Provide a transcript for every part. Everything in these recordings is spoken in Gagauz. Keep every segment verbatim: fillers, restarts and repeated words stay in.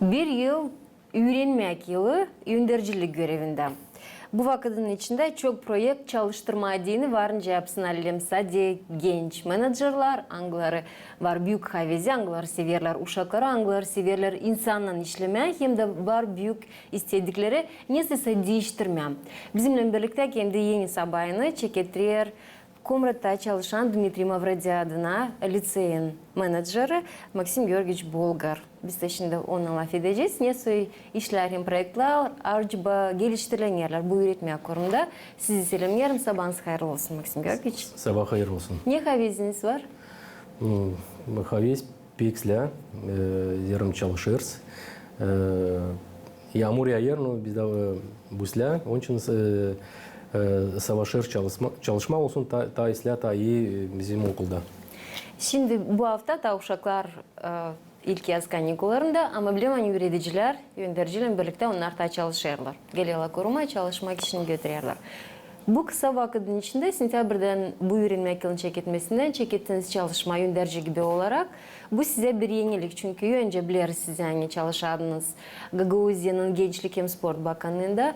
Bir yıl üürenmäk yılı öndercilik görevindä. Bu vakıdının içindä çok proekt çalıştırmaa deyni var nicä yapsın, alem sade genç menacerlar, angıları var büük havezi, angıları severlär uşakları, angıları severlär insannan işlemää, hem dä var büük istedikleri nesä diiştirmää. Bizimnän birliktä hem dä eni sabayını çeketer Komratta çalışan Dmitriy Mavrodi adına liţeyin menaceri Maksim Georgiç Bolgar. Biz dä şindi onunnan lafedecez. Ne soy işlär hem proektlär acaba geliştirilerlär bu üüretmää kurumda. Sizi selämneerim. Sabaanız hayırlı olsun, Maksim Georgiç. Sabaa hayırlı olsun. Ne haveziniz var? Hmm, havez pek islää, e, zerä çalışêrız. E, yaamur yaaêr, no bizdä, e, bu islää, onun için, e, e, savaşêr çalışma, çalışma olsun taa, taa islää, taa ii, e, bizim okulda. Şindi bu afta taa uşaklar, e, ilkyaz kanikullarında, ama bilerim, ani üüredicilär öndercilän birliktä onnar taa çalışêrlar. Gelelär kuruma, çalışmak için götürerlär. Bu kısa vakıdın içindä, sentябрьdän bu üürenmäk yılın çeketmesindän çekettiniz çalışmaa önderci gibi olarak. Bu sizä bir enilik, çünkü öncä bileriz sizi, ani çalışardınız Gagauziyanın Gençlik hem sport bakanında.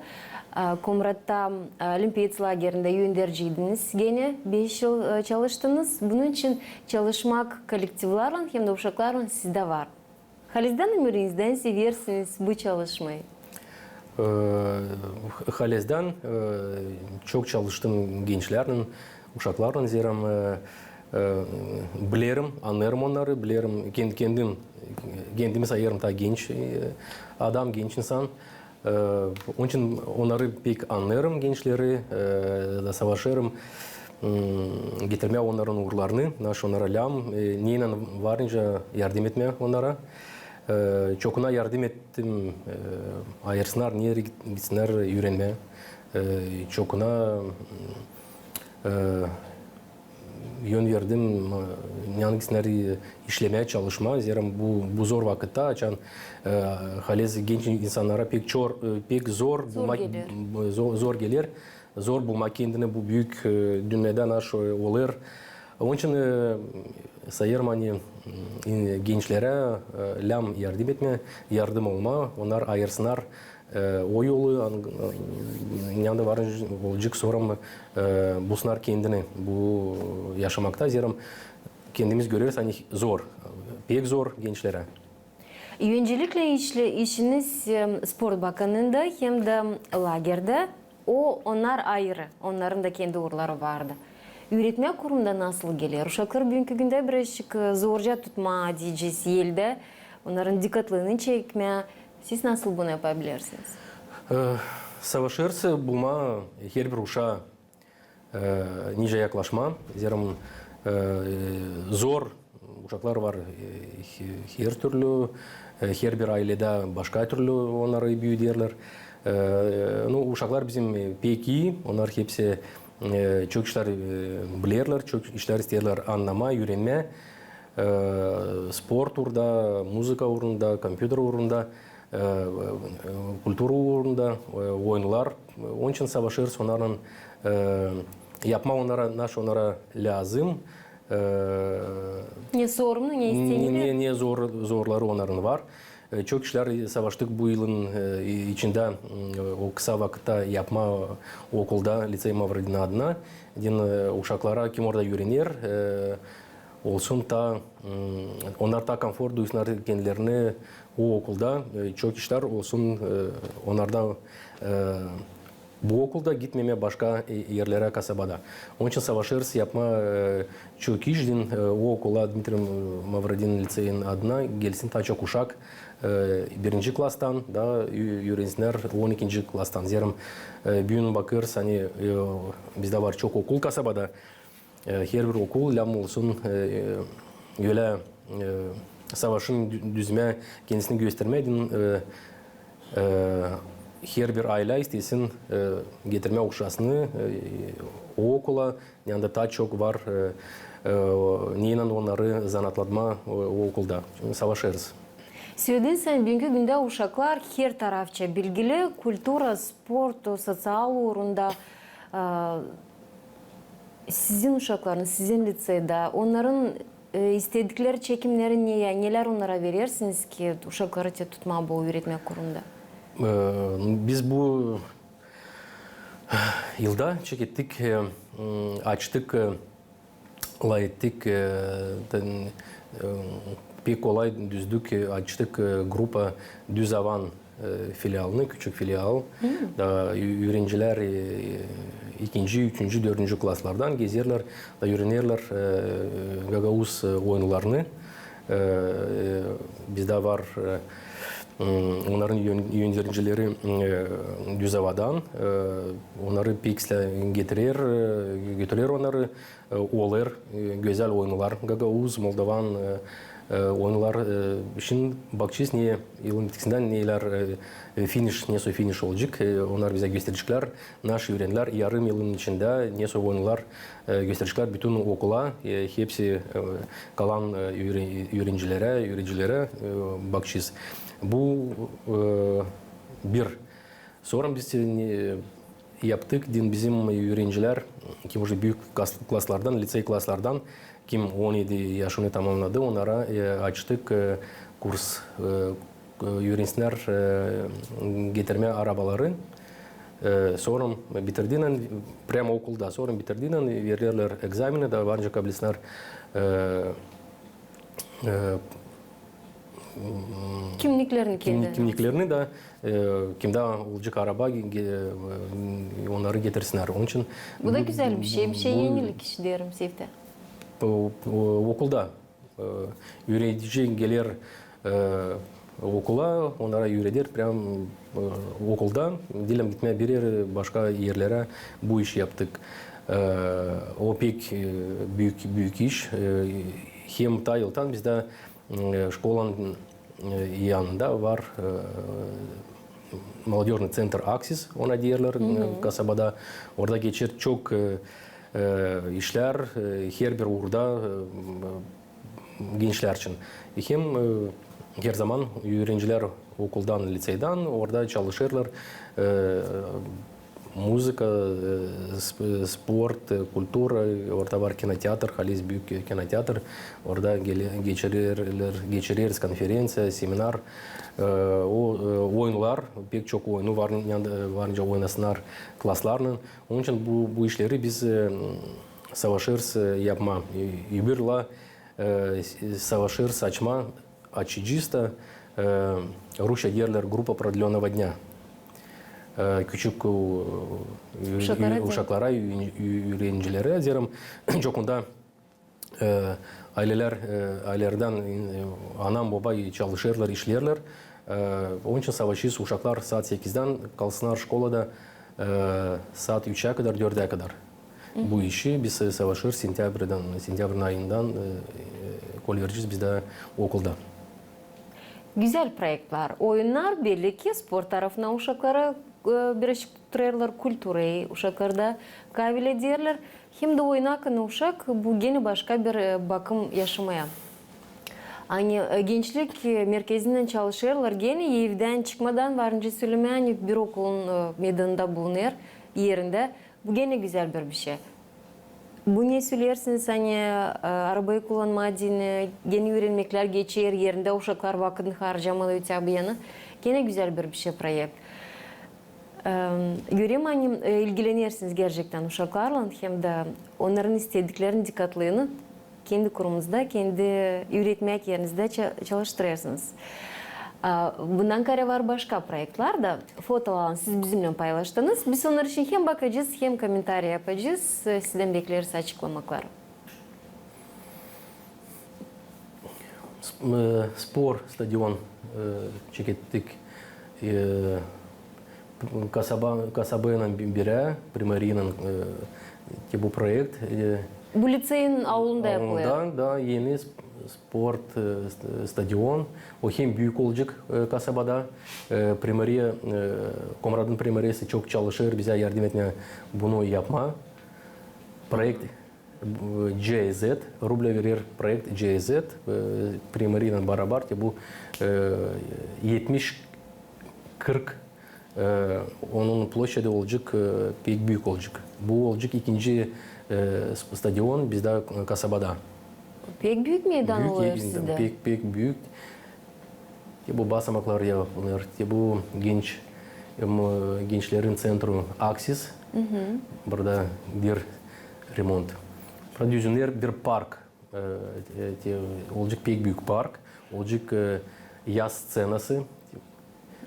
A, Komratta, a, Olimpiya lagerindä önderciydiniz, genä beş yıl, e, çalıştınız. Bunun için çalışmak kollektivlarlan hem dä uşaklarlan sizdä var. Halizdän ümürizdän seversiniz bu çalışmayı? E, halizdän, e, çok çalıştım gençlärlän, uşaklarlan, zerä, e, e, bilerim, annêêrım onnarı, bilerim, ken-, kendim, kendimi sayêrım taa genç, e, adam, genç insan. E, onun için onnarı pek annêêrım, gençleri, e, da savaşêrım, m, getirmää onnarın uurlarını, naşı onnara lääm, e, neynän var nicä yardım etmää onnara. E, çokuna yardım ettim, e, ayırsınnar, nereyi git-, gitsinnär üürenmää. E, çokuna, e, yön verdim, e, neredä gitsinnär, e, işlemää, çalışmaa. Zerä bu, bu zor vakıtta, açan, e, halez genç insannara pek çor-, e, pek zor, zor bulmaa, geler. Bu, zo-, zor geler. Zor bulmaa kendini bu büük, e, dünnedä, naşı olêr. Onun için, e, sayêrım, ani, m, gençlerä, e, lääm yardım etmää, yardım olmaa, onnar ayırsınnar, e, o yolu, an-, e, neredä var olacek, sora, e, bulsunnar kendini bu yaşamakta, zerä kendimiz göreriz, ani zor, pek zor gençlerä. Öncelikle işle-, işiniz, e, sport bakanında hem dä lagerdä, o, onnar ayırı, onnarın da kendi uurları vardı. Üüretmää kurumda nasıl geler? Uşakları büünkü gündä birazcık, e, zorca tutmaa, deyecez, eldä, onnarın dikkatlığını çekmää. Siz nasıl bunu yapabilirsiniz? E, savaşêrız bulmaa herbir uşaa, e, nicä yaklaşmaa. Zerä, e, zor, uşaklar var, e, he-, hertürlü, e, herbir ayledä başka türlü onnarı büüderlär. E, nu, uşaklar bizim, e, pek ii, onnar hepsi, e, çok işlär, e, bilerlär, çok işlär isteerlär annamaa, üürenmää. E, sport uurunda, muzıka uurunda, kompyuter uurunda, e, e, kultura uurunda, e, oyunnar. Onun için savaşêrız onnarlan, e, yapmaa onnara, naşı onnara lääzım. E, ne sorumlu, ne istenili. Ne, ne zor, zorları onnarın var. E, çok işlär savaştık bu yılın, e, içindä, m, o kısa vakıtta yapmaa okulda, liţey Mavrodin adına. Deyni, e, uşaklara, kim orada üürener, e, olsun taa, m, onnar taa komfort duysunnar kendilerini o okulda, e, çok işlär olsun, e, onnarda, e, bu okulda gitmemää başka, e, erlerä kasabada. Onun için savaşêrız yapmaa, e, çok iş, deyni, e, o okula, Dmitriy Mavrodin liţeyin adına gelsin taa çok uşak, e, birinci klastan da ü-, üürensinnär on ikinci klastan. Zerä, e, büün bakêrız, ani, e, bizdä var çok okul kasabada. E, herbir okul lääm olsun, e, e, ölä, e, savaşın dü-, düzmää, kendisini göstermää, deyni, e, e, herbir aylä istesin, e, getirmää uşasını, e, o okula, neredä taa çok var, e, e, neynän onnarı zanaatlatmaa o, o okulda. Savaşêrız. Sölediniz, ani büünkü gündä uşaklar her tarafça bilgili, kultura, sportu, soţial uurunda, e, Sizin uşaklarınız, sizin liţeydä, onnarın E, istedikleri çekimneri ne, ya, nelär onnara verersiniz ki uşakları te tutmaa bu üüretmäk uurunda? E, biz bu yılda çekettik, e, m, açtık, e, lafettik, e, ten, e, pek kolay düzdük, e, açtık, e, grupa Düz Avan, e, filialını, küçük filial. Da ü-, üürencilär, e, ikinci, üçüncü, dördüncü klaslardan gezerlär da üürenerlär, e, gagauz, e, oyunlarını. E, e, bizdä var, e, m, onnarın yön-, yönlendiricileri, e, Düz Avadan. E, onnarı pek islää getirer, e, götürer onnarı. E, olêr, e, gözäl oyunlar, gagauz, moldovan, e, e, oyunlar. E, şindi bakacez, ne yılın bitkisindän nelär, e, e, finiş, nesoy finiş olacek. E, onnar bizä göstereceklär, naşı üürendiler yarım yılın içindä, nesoy oyunlar, e, göstereceklär bütün okula, e, hepsi, e, kalan, e, üüre-, üürencilerä, üüredicilerä, e, bakacez. Bu, e, bir. Sora biz, e, yaptık, deyni bizim üürencilär, kim uje büük klas-, klaslardan, licey klaslardan, kim on edi yaşını tamamnadı, onnara, e, açtık, e, kurs, e, e, üürensinär, e, getirmää arabaları. E, sora bitirdiynän, prääma okulda, sora bitirdiynän vererlär egzameni da varınca kabletsinär, e, e, Kimniklerini, kimni-, kendi kimniklerini da, e, kimdä olacek araba, ge-, ge-, e, onnarı getirsinnär. Onun için Bu da bu, gözäl bir şey, bir şey bu enilik iş deerim, Seftä. Bu, bu okulda, e, üüredici geler, e, okula, onnara üüreder, prääma, e, okulda, diil gitmää bir erä, başka erlerä bu işi yaptık. E, o pek, e, büük, büük iş. E, hem taa yıldan bizdä e, şkolanın, e, yanında var, e, молодёжный центр Axis, ona deerlär, e, kasabada. Orada geçer çok, e, e, işlär, e, herbir uurda, e, gençlär için. Hem, e, herzaman üürencilär okuldan, liceydan orada çalışêrlar, e, muzıka, e, sp-, sport, e, kultura, orada var kinoteatr, halis büük, e, kinoteatr, orada gele-, geçirerlär, geçireriz konferenţiya, seminar, e, o, e, oyunlar, pek çok oyunu var, varınca oynasınnar klaslarlan. Onun için bu, bu işleri biz, e, savaşêrız, e, yapmaa. E, öbür yıla, e, s-, savaşêrız açmaa, açacez da, e, rusça deerlär, группа продлённого дня. E, küçük, e, ü-, uşaklara, ü-, üürencilerä, zerä çok unda, e, aylelär, e, aylelerdän, e, anam, boba çalışêrlar, işleerlär. E, onun için savaşêrız, uşaklar saat sekizdän kalksınnar şkolada, e, saat üçä kadar, dördä kadar. Bu işi biz, e, savaşêrız sentâbrdan, sentâbrın ayından, e, e, kolvereceez bizdä okulda. Gözäl proektlär, oyunnar, belli ki, sport tarafına uşakları, e, birazçık tutturêrlar, kulturayı uşaklarda kabil ederlär. Hem dä oyun hakkında uşak, bu genä başka bir, e, bakım yaşamaya. Ani, e, gençlik, e, merkezindän çalışêrlar, genä evdän çıkmadan, varınca sölemää, ani bir okulun, e, meydanında bulunêr, erindä. Bu genä gözäl bir bişey. Bu ne söleersiniz, ani, e, arabayı kullanmaa deyni, genä üürenmeklär geçer, erindä uşaklar vakıt harcamêêr ötebir yana. Genä gözäl bir bişey proekt. E, görerim, ani, e, ilgilenersiniz gerçektän uşaklarlan, hem dä onnarın istediklerini, dikkatlığını kendi kurumunuzda, kendi üüretmäk erinizdä ça-, çalıştırêrsınız. A, bundan kaarä var başka proektlär dä, fotolarını siz bizimnän paylaştınız. Biz onnar için hem bakacez, hem komentariy yapacez. E, sizdän bekleeriz açıklamakları. Sp-, e, spor stadion, e, çekettik. E, kasaba, kasabaylan bi-, birä, primariyanın, e, te bu proekt, e, bu liţeyin aulunda yapılêr. Aulunda, da, eni sp-, sport, e, st-, stadion. O hem büük olacek, e, kasabada. E, primariya, e, Komratın primariyası çok çalışêr bizä yardım etmää bunu yapmaa. Proekt, e, C Z, rubla verer proekt C Z, e, primariyanın barabar, te bu, e, etmiş kırk, e, onun ploşçadı olacek, e, pek büük olacek. Bu olacek ikinci, e, s-, stadion bizdä, e, kasabada. Pek büük meydan olêr sizdä. Pek, pek büük. Te bu basamaklar yapılêr, te bu genç, em, gençlerin ţentru Aksis. Burada bir remont. Burada düzelener bir park. E, e, te olacek pek büük park, olacek, e, yaz sţenası.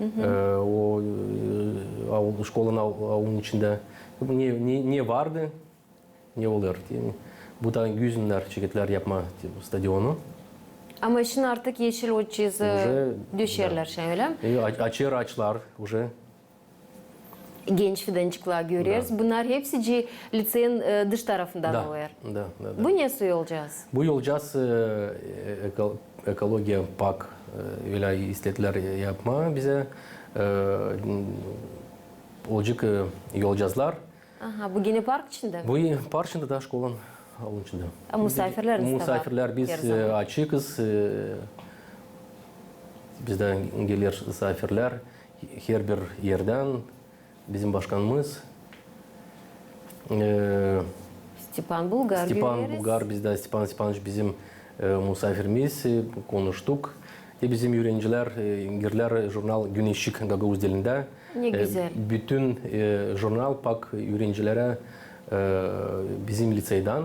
E, o, e, aul, şkolanın aul, aulun içindä. Bu ne, ne, ne vardı, ne olêr. Te, bu da güzler çeketlär yapmaa te, bu stadionu. Ama şindi artık eşil o çizgi döşerlär, şindi ölä mi? E, a, açêr aaçlar uje. Genç fidançıklar göreriz. Da. Bunnar hepsi ci liţeyin, e, dış tarafından olêr. Da, da, da. Bu ne soy olacez? Bu olacez, e, e, eko-, ekologiya pak, e, ölä istedilär yapmaa bizä. E, olacek, e, yolcazlar. Aha, bu genä park içindä? Bu park içindä da, şkolanın aulun içindä. A, musafirlär nesoy var? Musafirlär, biz, e, açıkız, e, bizdä geler musafirlär herbir erdän, bizim başkanımız, e, Stepan Bulgar, Stepan Bulgar, bizdä Stepan Stepanoviç bizim, e, musafirimiz, e, konuştuk. Te bizim üürencilär, e, girdilär jurnal Güneşçik gagauz dilindä. Ne gözäl. Bütün, e, jurnal pak üürencilerä, e, bizim liţeydän.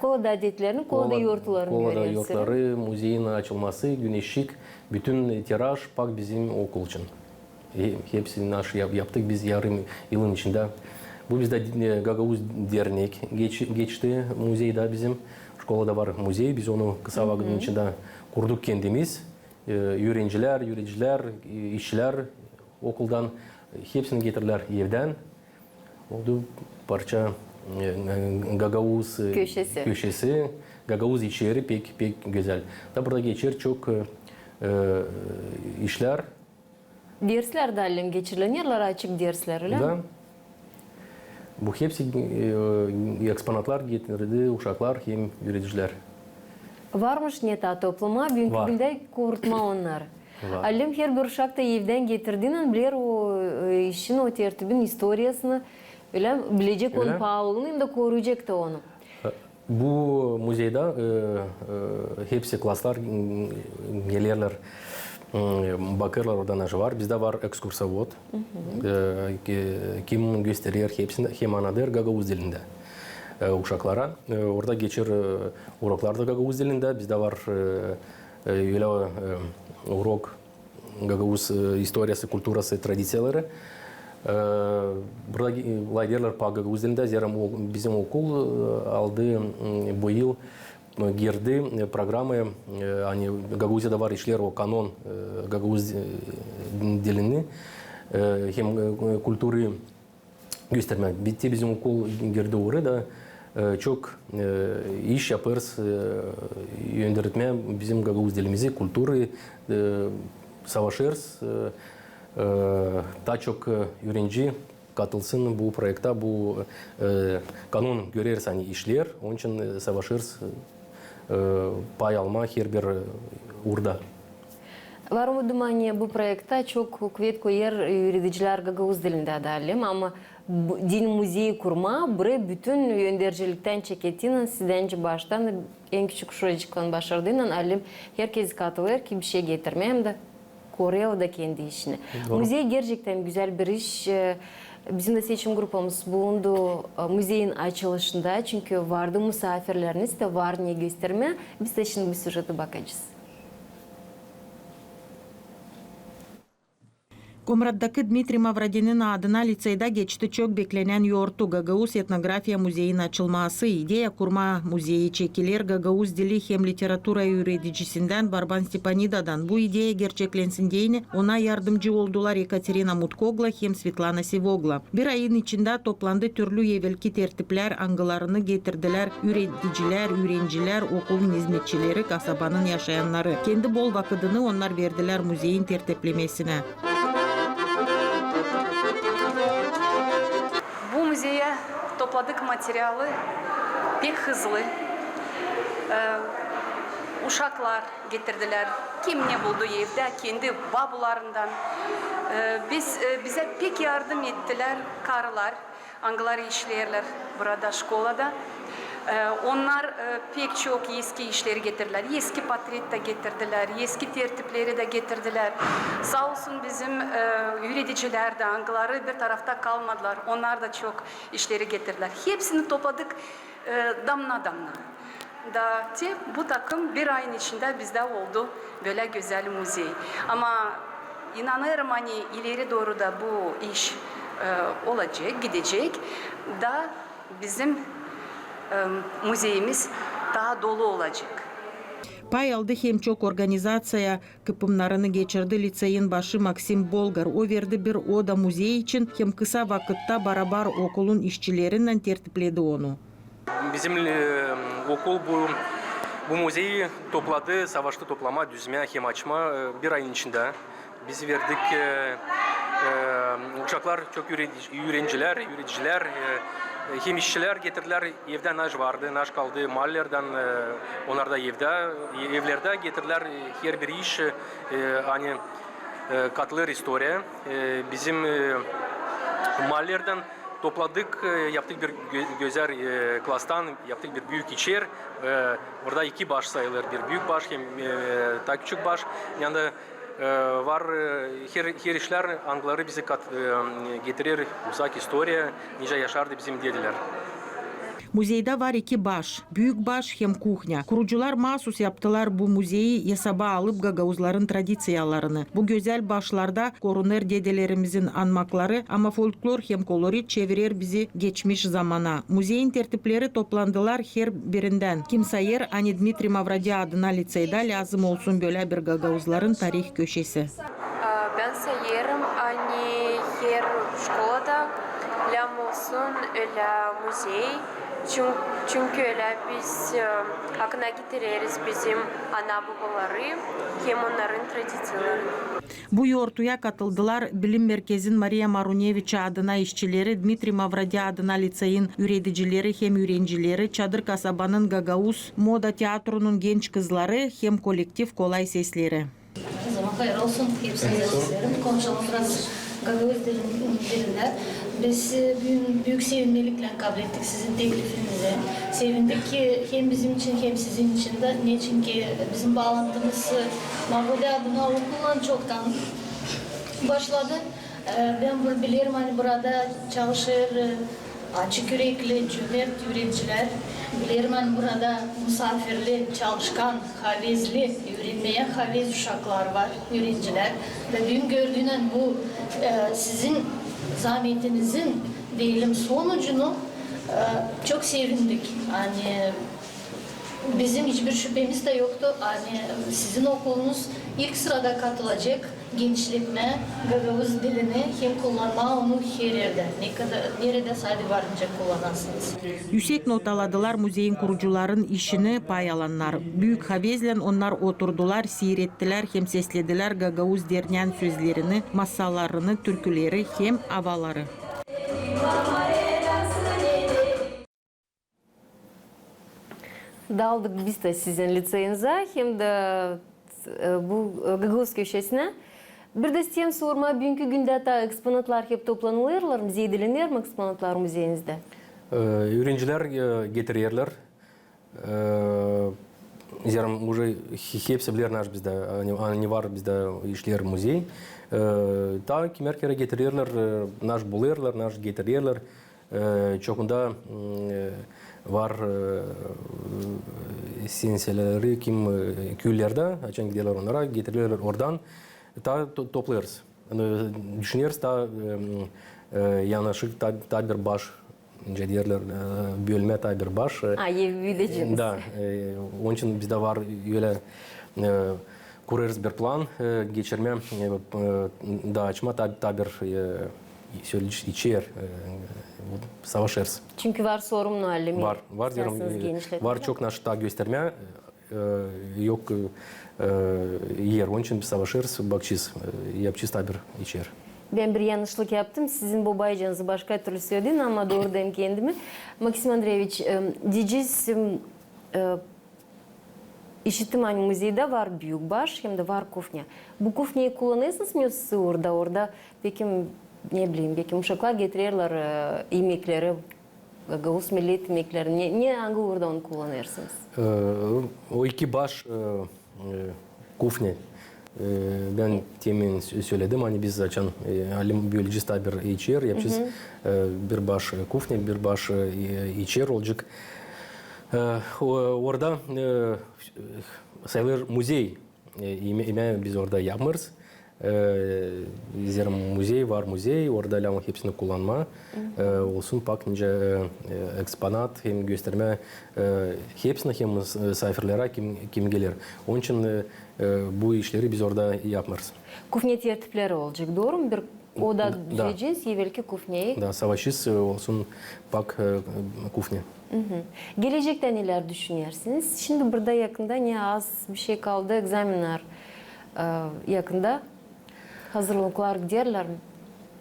Kola da adetlerini, kola da yortularını görersin. Kola da yortuları, muzeyin açılması, Güneşçik, bütün tiraž pak bizim okul için. He-, hepsini naşı yap-, yaptık biz yarım yılın içindä. Bu bizdä, e, gagauz dernek geç-, geçti muzeydä bizim. Şkolada var muzey, biz onu kısa vakıdın içindä kurduk kendimiz. E, üürencilär, üürencilär, e, işçilär okuldan, e, hepsini getirdilär evdän. Oldu parça, e, gagauz, e, köşesi. Gagauz içeri pek, pek gözäl. Da burada geçer çok, e, e, işlär. Derslär dä allim geçirilerlär, açık derslär, ölä mi? Da. Bu hepsi, e, eksponatlar getirdi uşaklar hem üüredicilär. Varmış ne taa toplamaa, büünkü gündä kurutmaa onnarı. Var. Allim, herbir uşak da evdän getirdiynän biler o, e, işin, o tertibin istoriyasını, ölä mi, bilecek onun paalılığını hem dä koruyacek ta onu. E, bu muzeydä, e, e, hepsi klaslar, m, gelerlär, m, bakêrlar orada naşı var. Bizdä var ekskursovod, e, ki-, kim gösterer hepsini, hem annader gagauz dilindä, e, uşaklara. E, orada geçer, e, uroklar da gagauz dilindä. Bizdä var, e, e, ölä, e, urok gagauz, e, istoriyası, kulturası, tradiţiyaları. E, burada, e, lafederlär pak gagauz dilindä, zerä o-, bizim okul, e, aldı, m, bu yıl, e, girdi, e, programaya, e, ani Gagauziyada var işlär o kanon, e, gagauz, e, dilini, e, hem, e, kulturayı göstermää. Bitti bizim okul girdi oraya da, e, çok, e, iş yapêrız, e, öndürmää bizim gagauz dilimizi, kulturayı, e, savaşêrız, e, e, taa çok, e, üürenci katılsın bu proektä, bu, e, kanon göreriz, ani işleer, onun için, e, savaşêrız, e, pay almaa herbir, e, uurda. Var umudum, ani bu proektä çok kuvet koyêr üüredicilär gagauz dilindä dä allim, ama bu, diil muzeyi kurmaa, burayı bütün önderciliktän çekettiynän, sizdän baştan, en küçük uşacıktan başardıynan, allim, herkezi katılêr ki, bişey getirmää hem dä koruyêr da kendi işini. Doğru. Muzey gerçektän gözäl bir iş. E, bizim dä seçim grupamız bulundu, e, muzeyin açılışında, çünkü vardı musaafirlerimiz dä, var ne göstermää. Biz dä şindi bu süjeti bakacez. Komratdakı Dmitriy Mavrodinin adına liţeyda geçti çok beklenän yortu, Gagauz etnografiya muzeyin açılması. İdeya kurmaa muzeyi çekiler gagauz dili hem literatura üüredicisinnän Barban Stepanidadan. Bu ideya gerçeklensin deyni ona yardımcı oldular Ekaterina Mutkogla hem Svetlana Sivogla. Bir ayın içindä toplandı türlü evelki tertiplär, angılarını getirdilär üüredicilär, üürencilär, okulun izmetçileri, kasabanın yaşayannarı. Kendi bol vakıdını onnar verdilär muzeyin tertiplemesinä. Bu muzeyä topladık materialı pek hızlı. E, uşaklar getirdilär, kim ne buldu evdä, kendi babularından. E, biz, e, bizä pek yardım ettilär karılar, angıları işleerlär burada, şkolada. E, onnar, e, pek çok eski işleri getirdilär. Eski portret dä getirdilär, eski tertipleri dä getirdilär. Saa olsun bizim, e, üüredicilär dä, angıları bir tarafta kalmadılar. Onnar da çok işleri getirdilär. Hepsini topladık, e, damna-damna. Da te bu takım bir ayın içindä bizdä oldu bölä gözäl muzey. Ama inanêrım, ani ileri dooru da bu iş, e, olacek, gidecek. Da bizim, e, muzeyimiz taa dolu olacek. Pay aldı hem çok organizaţiya kıpımnarını geçirdi liţeyin başı Maksim Bolgar. O verdi bir oda muzey için hem kısa vakıtta barabar okulun işçilerinnän tertipledi onu. Bizim, e, okul bu, bu muzeyi topladı, savaştı toplamaa, düzmää hem açmaa, e, bir ayın içindä. Biz verdik, e, e, uşaklar, çok üüredi-, üürencilär, üüredicilär, e, e, hem işçilär getirdilär, evdä naş vardı, naş kaldı, maallerdan, e, onnar da evdä, e, evlerdä getirdilär, e, herbir iş, e, ani, e, katılêr istoriya. E, bizim, e, maallerdan topladık, e, yaptık bir gö-, gözäl, e, klastan, yaptık bir büük içer. E, orada iki baş sayılêr, bir büük baş hem, e, taa küçük baş. Yani, e, var, e, her, her işlär, angıları bizi kat-, e, getirer uzak istoriya, nicä yaşardı bizim dedilär. Muzeydä var iki baş, büük baş hem kuhnya. Kurucular maasuz yaptılar bu muzeyi esaba alıp gagauzların tradiţiyalarını. Bu gözäl başlarda korunêr dedelerimizin anmakları, ama folklor hem kolorit çevirer bizi geçmiş zamana. Muzeyin tertipleri toplandılar her birindän. Kim sayêr, ani Dmitriy Mavrodi adına liţeyda lääzım olsun bölä bir gagauzların tarih köşesi. A, bän sayêrım, ani her şkolada lääzım olsun ölä muzey, çün-, çünkü ölä biz, e, akına getireriz bizim ana-bobaları hem onnarın tradiţiyalarını. Bu yortuya katıldılar Bilim merkezin Mariya Maruneviç adına işçileri, Dmitriy Mavrodi adına liţeyin üüredicileri hem üürencileri, Çadır kasabanın gagauz moda teatrunun genç kızları hem kolektiv Kolay sesleri. O zaman hayır olsun hepsinize sizlerin. Konuşalım biraz gagauz dilin-, dilindä. Biz, e, büün büük sevinmeliklän kablettik sizin teklifinizi. Sevindik ki hem bizim için, hem sizin için dä. Neçinki bizim baalantımız, e, Mavrodi adına okullan çoktan başladı. E, bän bur-, bilerim, ani burada çalışêr, e, açık ürekli, cömert üüredicilär. Bilerim, ani burada musafirli, çalışkan, havezli, üürenmeyä havez uşaklar var, üürencilär. Da büün gördüynän bu, e, sizin zaametinizin, deyelim, sonucunu, e, çok sevindik. Ani bizim hiçbir şüpemiz dä yoktu, ani sizin okulunuz ilk sırada katılacek genişletmää gagauz dilini hem kullanmaa onu her erdä, ne kadar, neredä sade varınca kullanasınız. Üüsek notaladılar muzeyin kurucuların işini pay alannar. Büük havezlän onnar oturdular, siirettilär hem sesledilär gagauz dernään sözlerini, masallarını, türküleri hem avaları. Daldık biz dä sizin liţeyinizä hem dä, e, bu, e, gagauz köşesinä. Bir dä isteerim sormaa, büünkü gündä taa eksponatlar hep toplanılêrlar mı, zeedelener mi eksponatlar muzeyinizdä? E, üürencilär, e, getirerlär. E, zerä uje he-, hepsi biler, naş bizdä, ani, ani var bizdä işleer muzey. E, taa kimär kerä getirerlär, e, naş bulêrlar, naş getirerlär. E, çokunda, m, e, var, e, senseleri, kim, e, küülerdä, açan giderlär onnara, getirerlär oradan. Taa to-, toplêêrız. Ani düşüneriz taa, e, m, e, yanaşık taa, taa bir baş, nicä deerlär, e, bölmä taa bir baş, e. A, ev büüdeceniz. Da, e, onun için bizdä var ölä, e, kurêrız bir plan, e, geçirmää, e, e, da açmaa taa, taa bir, e, söleyiş, içer, e, savaşêrız. Çünkü var sorumlu alemi. Var, var, isteerim, e, var çok naşta göstermää, e, yok, e, er. Onun için biz savaşêrız, bakacez, e, yapacez taa bir içer. Bän bir yanlışlık yaptım. Sizin bobaycanızı başka türlü söledim, ama doorudayım kendimi. Maksim Andreeviç, e, deyecez, e, işittim, ani muzeydä var büük baş hem dä var kuhnya. Bu kuhnyayı kullanêrsınız mı siz orada? Orada, pekim, ne bileyim, pekim uşaklar getirerlär, e, imekleri. gagauz millet imeklerini, ne, ne, angı uurda onu kullanêrsınız? E, o iki baş, e, e, kuhnya. E, bän temin sö-, söledim, ani biz açan, e, alim bölecez taa bir içer, yapacez, e, bir baş, e, kuhnya, bir baş, e, içer olacek. E, o, orada, e, sayılêr muzey, e, ime-, imää biz orada yapmêêrız. E, zerä muzey var, muzey, orada lääzım hepsini kullanmaa. E, olsun pak nicä, e, e, eksponat, hem göstermää, e, hepsinä, hem, e, musaafirlerä, kim, kim geler. Onun için, e, e, bu işleri biz orada yapmêêrız. Kuhnya tertipleri olacek, dooru mu? Bir oda düzecez, evelki kuhnyayı. Da, savaşêrız, e, olsun pak, e, kuhnya. Gelecektä nelär düşünersiniz? Şindi burada yakında ne az bir şey kaldı, egzamennär, e, yakında. Hazırlıklar giderlär mi?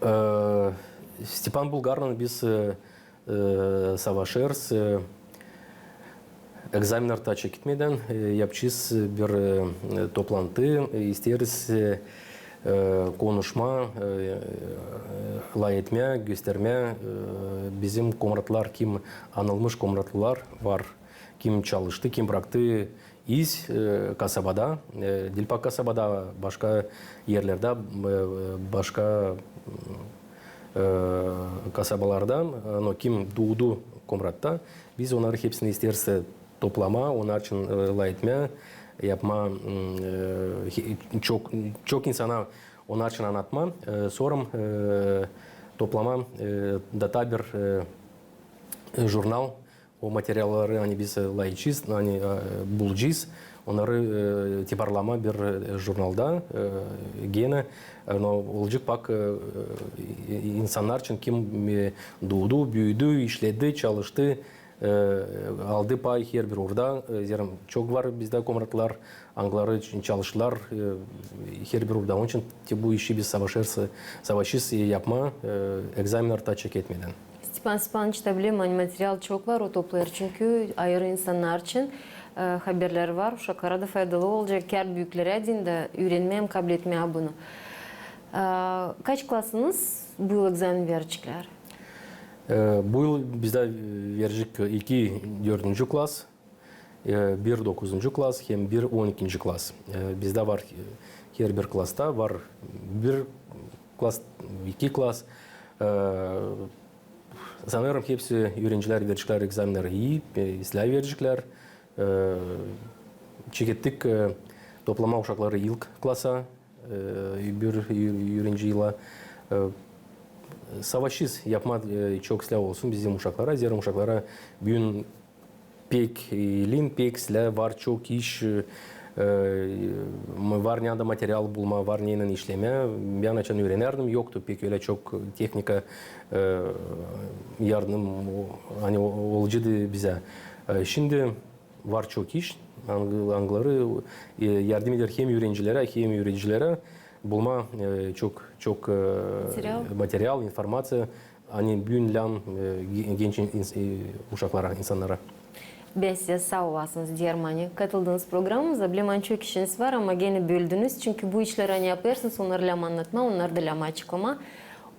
E, Stepan Bulgarlan biz, e, e, savaşêrız, e, egzamennär taa çeketmedän, e, yapacez bir, e, toplantı, e, isteeriz, e, e, konuşmaa, e, e, lafetmää, göstermää, e, bizim komratlılar, kim anılmış komratlılar var, kim çalıştı, kim braktı iz, e, kasabada, e, diil pak kasabada, başka erlerdä, e, başka, e, kasabalarda, no kim duudu Komratta, biz onnarı hepsini isteeriz, e, toplamaa, onnar için, e, lafetmää, yapmaa, m, e, he-, çok, çok insana onnar için annatmaa, e, sora, e, toplamaa, e, da taa bir, e, e, jurnal, o materialları, ani biz, e, lafedecez, ani, e, bulacez, onnarı, e, tiparlamaa bir, e, jurnalda, e, genä, e, no, olacek pak, e, e, insannar için, kim, e, duudu, büüdü, işledi, çalıştı, e, aldı pay herbir uurda, e, zerä çok var bizdä komratlılar, angıları ç-, çalıştılar, e, herbir uurda. Onun için te bu işi biz savaşêrız, savaşêrız, e, yapmaa, e, egzamennär taa çeketmedän. Stepan Stepanıç, taa bilerim, ani material çok var, o toplêêr, çünkü ayırı insannar için, e, haberleri var, uşaklara da faydalı olacek, kär büüklerä deyni dä üürenmää, kabletmää bunu. E, kaç klasınız bu yıl egzamen vereceklär? E, bu yıl bizdä verecek iki dördüncü klas, e, bir dokuzuncu klas hem bir on ikinci klas. E, bizdä var, e, herbir klasta var bir klas, iki klas. E, sanêrım, hepsi üürencilär vereceklär egzamenneri ii, e, islää vereceklär. E, çekettik, e, toplamaa uşakları ilk klasa, e, bir ü-, üürenci yıla. E, savaşêrız yapmaa, e, çok islää olsun bizim uşaklara, zerä uşaklara büün pek, e, lin pek islää, var çok iş, e, e, var neredä material bulmaa, var neylän işlemää. Bän açan üürenärdim, yoktu pek ölä çok tehnika, e, yardım, o, ani o, olaceydı bizä. E, şindi var çok iş, angı-, angıları, e, yardım eder hem üürencilerä, hem üüredicilerä bulmaa, e, çok, çok, e, material, informaţiya, ani büün lääzım, e, ge-, genç ins-, e, uşaklara, insannara. Bän sizä saa olasınız, deerim, ani katıldınız programamıza. Bilerim, ani çok işiniz var, ama genä böldünüz, çünkü bu işleri, ani yapêrsınız, onnarı lääzım annatmaa, onnarı da lääzım açıklamaa.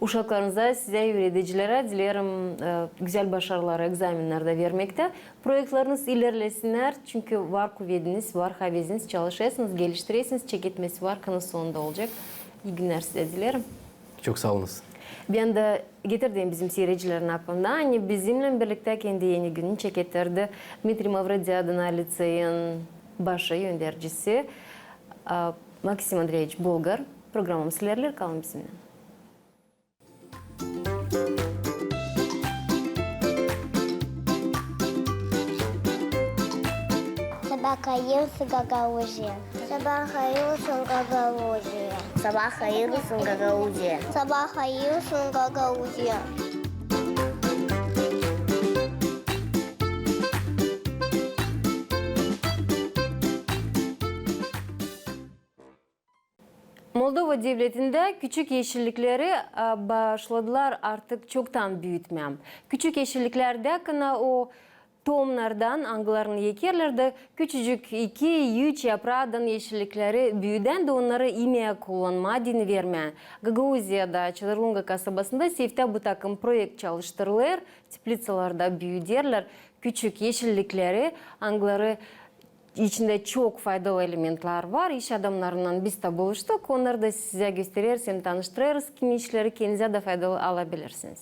Uşaklarınıza, sizä, üüredicilerä dilerim, e, gözäl başarıları egzamennerdä vermektä. Proektlerinız ilerlesinnär, çünkü var kuvediniz, var haveziniz, çalışêrsınız, geliştirersiniz, çeketmesi var, kınısı onda olacek. İi günlär sizä dilerim. Çok saa olunuz. Bän dä getirdim bizim siiredicilerin aklına, ani bizimnän birliktä kendi Eni gününü çeketirdi Dmitriy Mavrodidze adına liţeyin başı öndercisi, a, Maksim Andreeviç Bulgar. Programamız ilerleer, kalın bizimnän. Sabaa hayır olsun, Gagauziya. Sabaa hayır olsun, Gagauziya. Sabaa hayır olsun, Gagauziya. Sabaa hayır olsun, Gagauziya. Moldova devletindä küçük eşillikleri, a, başladılar artık çoktan büütmää. Küçük eşilliklerdä kına o Toomnardan, angılarını ekerlär dä, küçücük iki-üç yapraadan eşillikleri büüdän dä onnarı imää kullanmaa deyni vermää. Gagauziyada, Çadırlunga kasabasında seftä bu takım proekt çalıştırılêr. Tepliţalarda büüderlär küçük eşillikleri, angıları içindä çok faydalı elementlär var. İş adamnarınnan biz dä buluştuk. Onnarı da sizä göstereriz hem tanıştırêrız, kimi işleri kendinizä dä faydalı alabilirsiniz.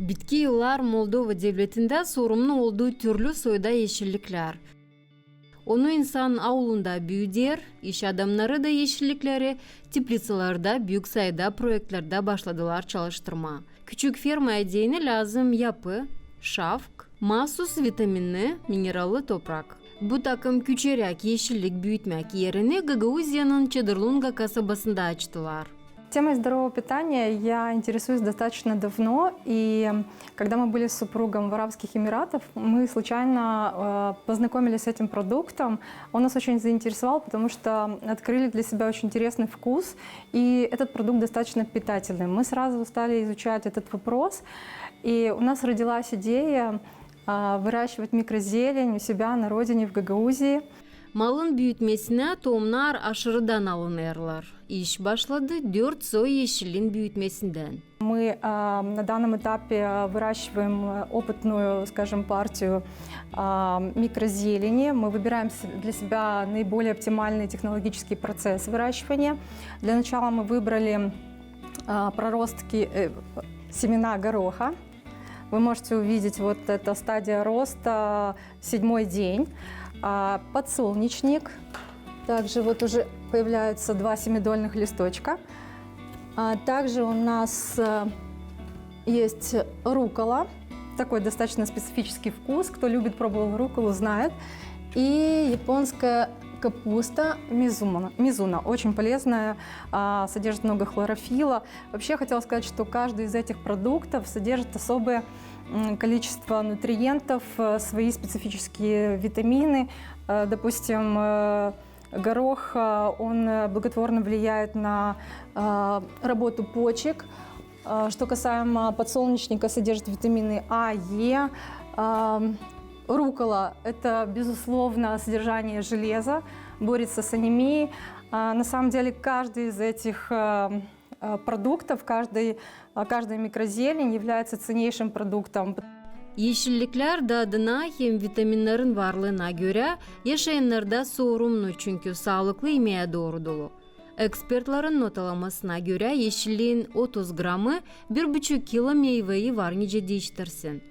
Bitki yıllar Moldova devletindä sorumlu oldu türlü soyda eşilliklär. Onu insan aulunda büüder, iş adamnarı da eşillikleri tepliţalarda büük sayıda proektlerdä başladılar çalıştırmaa. Küçük fermaya deyni lääzım yapı, şafk, maasuz vitaminli, minerallı toprak. Bu takım küçeräk eşillik büütmäk erini Gagauziyanın Çadırlunga kasabasında açtılar. Темой здорового питания я интересуюсь достаточно давно, и когда мы были с супругом в Арабских Эмиратах, мы случайно, э, познакомились с этим продуктом. Он нас очень заинтересовал, потому что открыли для себя очень интересный вкус, и этот продукт достаточно питательный. Мы сразу стали изучать этот вопрос, и у нас родилась идея, а, выращивать микрозелень у себя на родине в Гагаузии. Malın büütmesinä toomnar aşırıdan alınêrlar. İş başladı dört soy eşilliin büütmesindän. Мы, а, на данном этапе, а, выращиваем, э, опытную, скажем, партию, а, микрозелени. Мы выбираем с-, для себя наиболее оптимальный технологический процесс выращивания. Для начала мы выбрали, а, проростки, э, семена гороха. Вы можете увидеть, вот эта стадия роста, седьмой день. А, подсолнечник. Также вот уже появляются два семидольных листочка. А также у нас, э, есть руккола. Такой достаточно специфический вкус. Кто любит, пробовал рукколу, знает. И японская капуста мизуна. Мизуна очень полезная, а, содержит много хлорофилла. Вообще, хотела сказать, что каждый из этих продуктов содержит особое, м, количество нутриентов, э, свои специфические витамины. Э, допустим, э, горох, э, он, э, благотворно влияет на, э, работу почек. Э, что касаемо подсолнечника, содержит витамины А, Е. Э, руккола — это, безусловно, содержание железа, борется с анемией. А, на самом деле, каждый из этих, э, э, продуктов, каждый, э, каждая микрозелень является ценнейшим продуктом. Eşilliklär dadına hem vitaminnerin varlıına görä yaşayannarda sorumnu, çünkü saalıklı imää dooru dolu. Ekspertlerin notalamasına görä, eşilliin otuz gramı bir buçuk kilo meyvayı var nicä diiştirsin.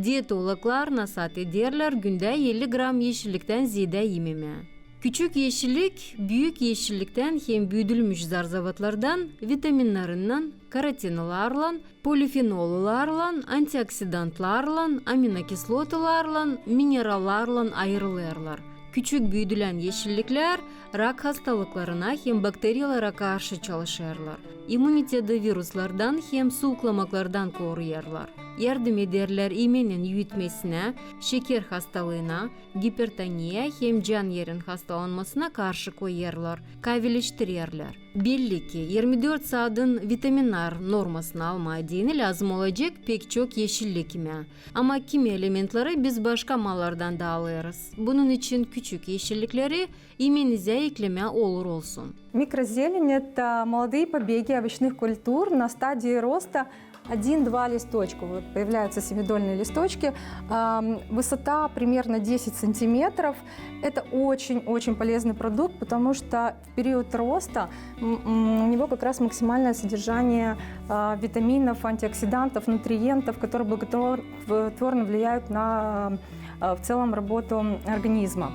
Dietologlar nasaat ederlär gündä elli gram eşilliktän zeedä imemää. Küçük eşillik büük eşilliktän hem büüdülmüş zarzavatlardan vitaminnerinnän, karotinolarlan, polifenollarlan, antioksidantlarlan, aminokislotalarlan, minerallarlan ayırılêrlar. Küçük büüdülän eşilliklär rak hastalıklarına hem bakteriyalara karşı çalışêrlar. İmmuniteti viruslardan hem suuklamaklardan koruyêrlar. Yardım ederlär imenin iiutmesinä, şeker hastalıına, gipertoniya hem can erin hastalanmasına karşı koyêrlar, kavileştirerlär. Belli ki, irmi dört saadın vitaminnar normasını almaa deyni lääzım olacek pek çok eşillik imää. Ama kimi elementleri biz başka mallardan da alêrız. Bunun için küçük eşillikleri imenizä eklemää olur olsun. Микрозелень — это молодые побеги овощных культур на стадии роста один-два листочка. Вот появляются семидольные листочки. Ам, высота примерно десять сантиметров. Это очень-очень полезный продукт, потому что в период роста, м, м, у него как раз максимальное содержание, а, витаминов, антиоксидантов, нутриентов, которые благотворно влияют на, а, в целом работу организма.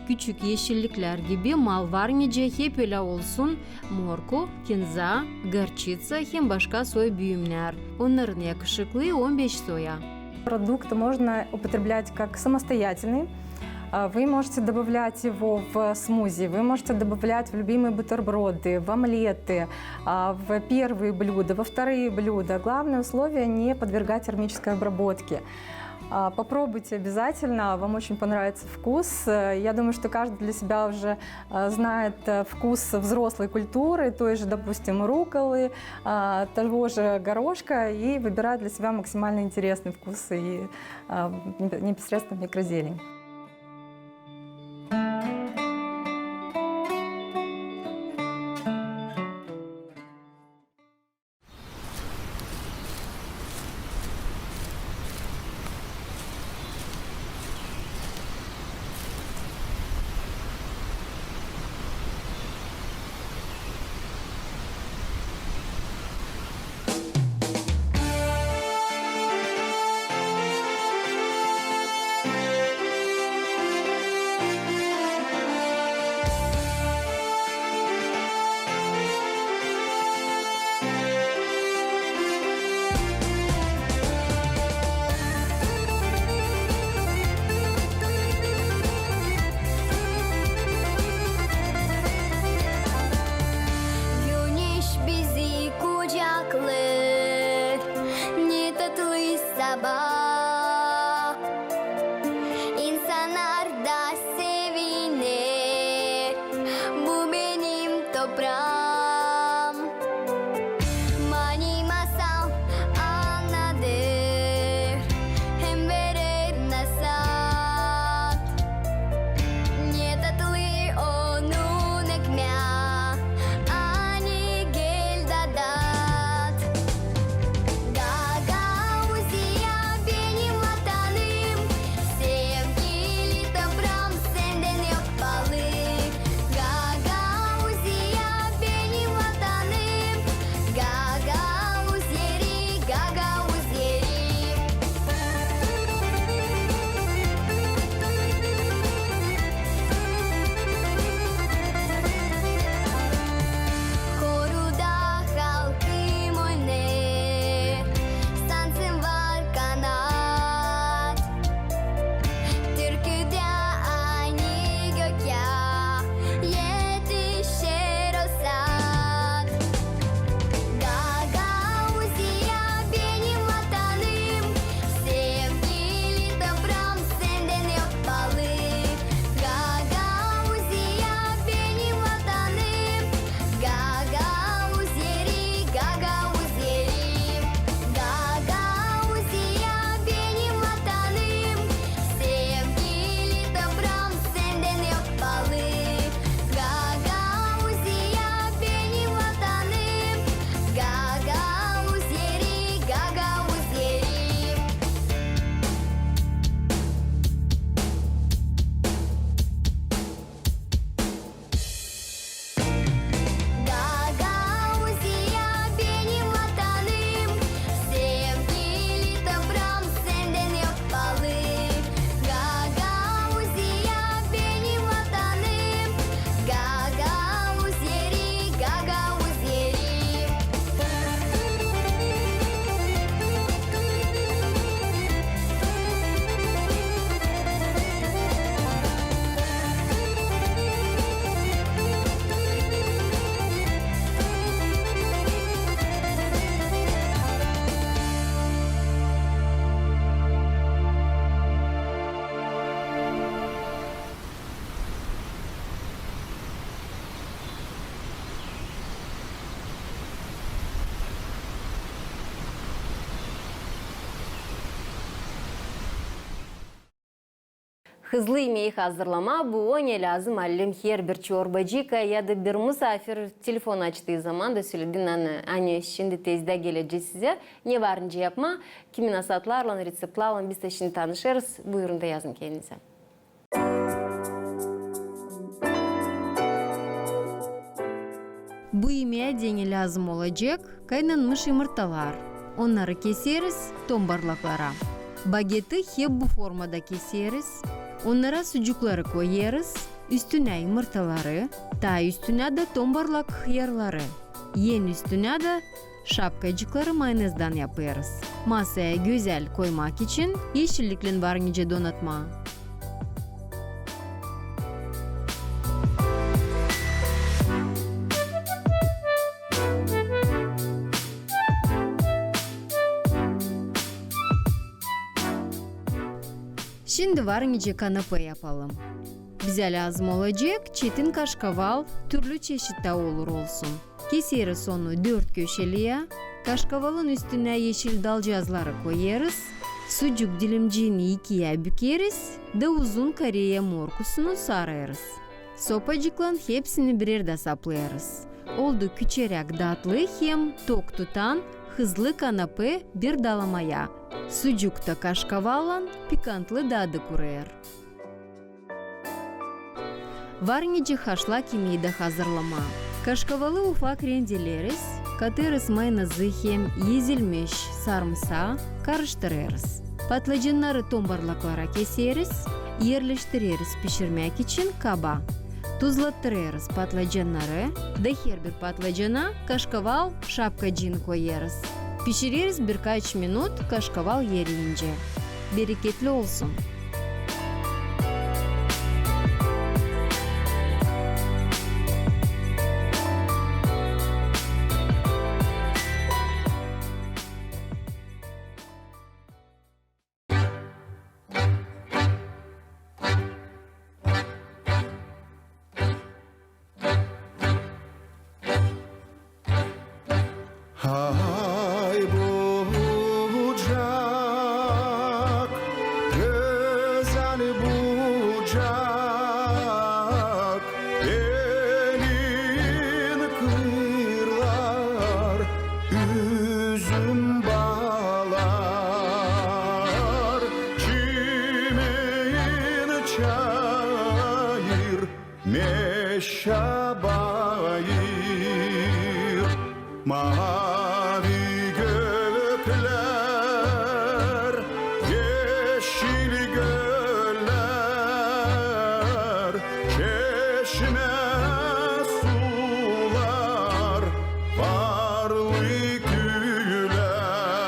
Küçük eşilliklär gibi mal var nicä hep ölä olsun morku, kinza, gorçitsa hem başka soy büünnär. Onnarın yakışıklıı on beş soya. Продукт можно употреблять как самостоятельный. А, вы можете добавлять его в смузи, вы можете добавлять в любимые бутерброды, в омлеты, а, в первые блюда, во вторые блюда. Главное условие — не подвергать термической обработке. А, попробуйте обязательно, вам очень понравится вкус. Э, я думаю, что каждый для себя уже, э, знает, э, вкус взрослой культуры, той же, допустим, рукколы, а, того же горошка, и выбирает для себя максимально интересный вкус и, а, непосредственно микрозелень. Güneş bizi kucaklêêr, ne tatlı sabaa. İnsannar da seviner, bu benim topraam. Mani masal annadêr hem verer nasat. Ne tatlı onun ekmeä, ani gel dadat. Gagauziya, benim vatanım, sevgili topraam, sendän hep baalı. Gagauziya, benim vatanım, gagauz eri, gagauz eri. Koruda halkım oynar, sansın var kanat. Türküdä ani göktä etişer o saat. Gagauziya, benim vatanım, sevgili topraam, sendän hep baalı. Gagauziya, benim vatanım, gagauz eri, gagauz eri. Gagauziya, benim vatanım, sevgili topraam, sendän hep baalı. Gagauziya, benim vatanım, gagauz eri, gagauz eri. Gagauziya, benim vatanım, sevgili topraam, sendän hep baalı. Gagauziya, benim vatanım, gagauz eri, gagauz eri. Hızlı imeyi hazırlamaa bu oy ne lääzım, allim, herbir çorbacıya ya da bir musaafir telefon açtıı zaman da söledin, ani, ani şindi tezdä gelecez sizä. Ne var nicä yapmaa, kimin nasatlarlan, reţeptlarlan biz dä şindi tanışêrız. Buyurun da yazın kendinizä. Bu imeä deyni lääzım olacek kaynanmış yımırtalar. Onnarı keseriz tombarlaklara. Bageti hep bu formada keseriz. Onnara sucukları koyêrız, üstünä yımırtaları, taa üstünä dä tombarlak hıyarları. En üstünä dä şapkacıkları mayonezdän yapêrız. Masaya gözäl koymak için eşilliklerin var nicä donatmaa. Şindi var nicä kanapä yapalım. Bizä lääzım olacek çetin kaşkaval, türlü çeşittä olur olsun. Keseriz onu dört köşeliyä, kaşkavalın üstünä eşil dalcazları koyêrız, sucuk dilimciini ikiyä bükeriz da uzun koreya morkusunu sarêrız. Sopacıklan hepsini birerdä saplêêrız. Oldu küçeräk datlı hem tok tutan hızlı kanapä bir dalamaya. Sucukta kaşkavallan pikantlı dadı kurêr. Var nicä haşlak imeyi dä hazırlamaa. Kaşkavalı ufak rendeleriz, katêrız mayonezi hem ezilmiş sarımsaa, karıştırêrız. Patlacannarı tombarlaklara keseriz, erleştireriz pişirmäk için kaba. Tuzlattırêrız patlacannarı da herbir patlacana kaşkaval şapkacıını koyêrız. Pişireriz birkaç minut kaşkaval eriyincä. Bereketli olsun! Ay, bucak, gözäl bucak, elin kırlar, üzüm, baalar, çimen çayır, meşä, bayır, maavi göklär, eşil göllär, çeşmä sular, varlı küülär,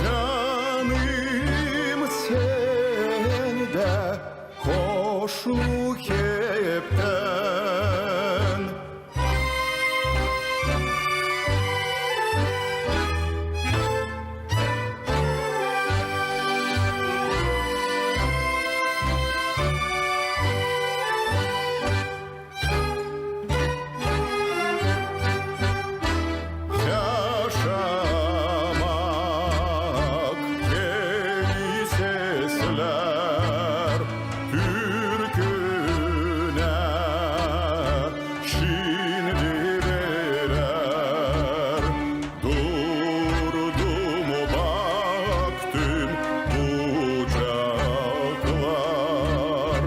canım sendä hoşluk heptän. Yaşamak, yeni seslär, türkünä şindi verär. Durdum, baktım, bucaklar,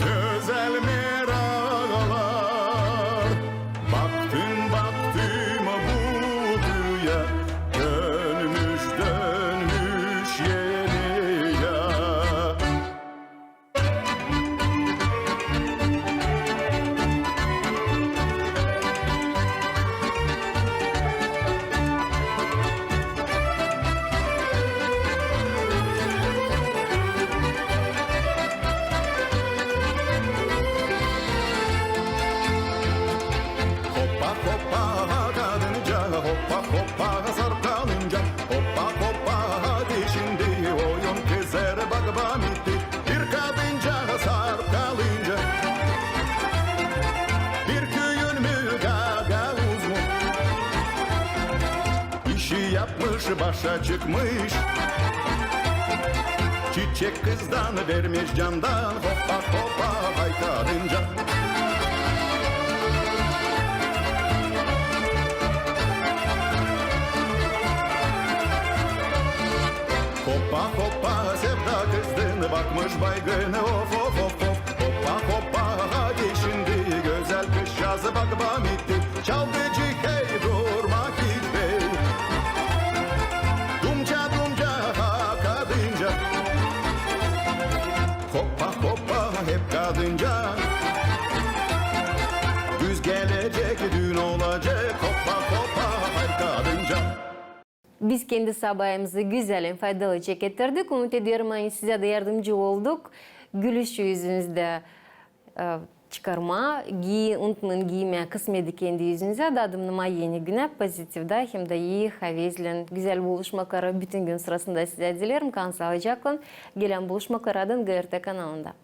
gözäl meraklar. Baktım, baktım bu küüyä, dönmüş, dönmüş eriyä. Hoppa, hoppa, kadınca, hoppa, hoppa, sarıp kalınca, hoppa, hoppa, hadi şindi oyun keser, bak, bam etti. Bir kadınca sarıp kalınca, bir küüyün mü, gagauz mu, işi yapmış, başa çıkmış. Çiçek kızdan vermiş candan, hoppa, hoppa, hay kadınca. Hoppa, hoppa, sevda kızdın, bakmış baygın, of, of, of, of. Hoppa, hoppa, hadi şindi gözäl kızçaazı, bak, bam etti. Çalgıcı, hey, durma, gitme. Dumca, dumca, ha, kadınca. Hoppa, hoppa, hep kadınca. Güz gelecek, düün olacek. Hoppa, hoppa, hay kadınca. Biz kendi sabaamızı gözäl hem faydalı çekettirdik. Umut ederim, ani sizä dä yardımcı olduk. Gülüş üzünüzdä, e, çıkarmaa. Giiyin, unutmayın giimää kısmeti kendi üzünüzä. Dadımnamaa Eni günä pozitivdä hem dä ii havezlän. Gözäl buluşmakara bütün gün sırasında sizä dileerim. Kalın saalıcaklan. Gelän buluşmakaradan GRT kanalında.